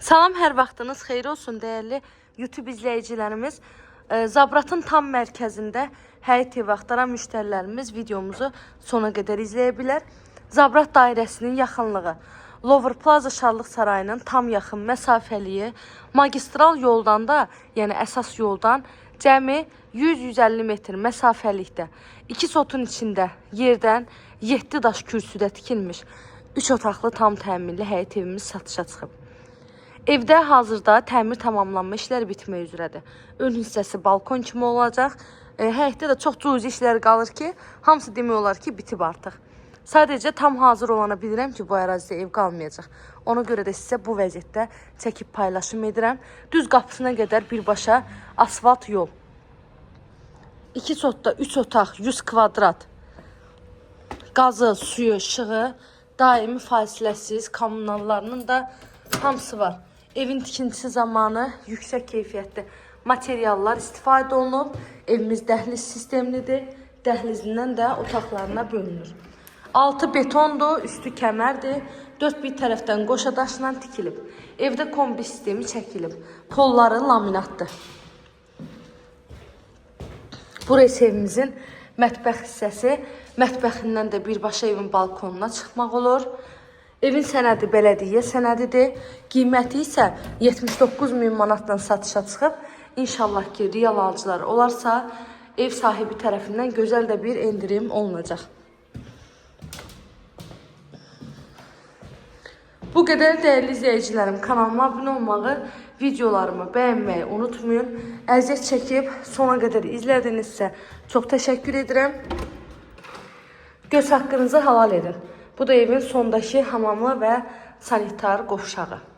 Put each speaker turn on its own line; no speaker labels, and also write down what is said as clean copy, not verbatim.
Salam, hər vaxtınız xeyir olsun dəyərli YouTube izləyicilərimiz. Zabratın tam mərkəzində həyət evi axtaran müştərilərimiz videomuzu sona qədər izləyə bilər. Zabrat dairəsinin yaxınlığı, Lover Plaza Şadlıq Sarayının tam yaxın məsafəliyi, magistral yoldan da, yəni əsas yoldan cəmi 100-150 metr məsafəlikdə 2 sotun içində yerdən 7 daş kürsüdə tikilmiş 3 otaqlı tam təmirli həyət evimiz satışa çıxıb. Evdə hazırda təmir tamamlanma işləri bitmək üzrədir. Ön hissəsi balkon kimi olacaq. Həyətdə də çox cüzi işlər qalır ki, hamısı demək olar ki, bitib artıq. Sadəcə tam hazır olana bilirəm ki, bu ərazidə ev qalmayacaq. Ona görə də sizə bu vəziyyətdə çəkib paylaşım edirəm. Düz qapısına qədər birbaşa asfalt yol. 2 sotda 3 otaq, 100 kvadrat. Qazı, suyu, işığı daimi fasiləsiz, kommunallarının da hamısı var. Evin tikintisi zamanı yüksək keyfiyyətli materiallar istifadə olunub. Evimiz dəhliz sistemlidir. Dəhlizindən də otaqlarına bölünür. Altı betondur, üstü kəmərdir. Dörd bir tərəfdən qoşa daşla tikilib. Evdə kombi sistemi çəkilib. Polları laminatdır. Burası evimizin mətbəx hissəsi. Mətbəxindən də birbaşa evin balkonuna çıxmaq olur. Evin sənədi bələdiyyə sənədidir. Qiyməti isə 79 min manatdan satışa çıxıb. İnşallah ki, real alıcılar olarsa, ev sahibi tərəfindən gözəl də bir endirim olunacaq. Bu qədər dəyərli izləyicilərim, kanalıma abunə olmağı, videolarımı bəyənməyi unutmayın. Əziyyət çəkib sona qədər izlədinizsə çox təşəkkür edirəm. Göz haqqınızı halal edin. Bu da evin sondakı hamamı və sanitar qovşağı.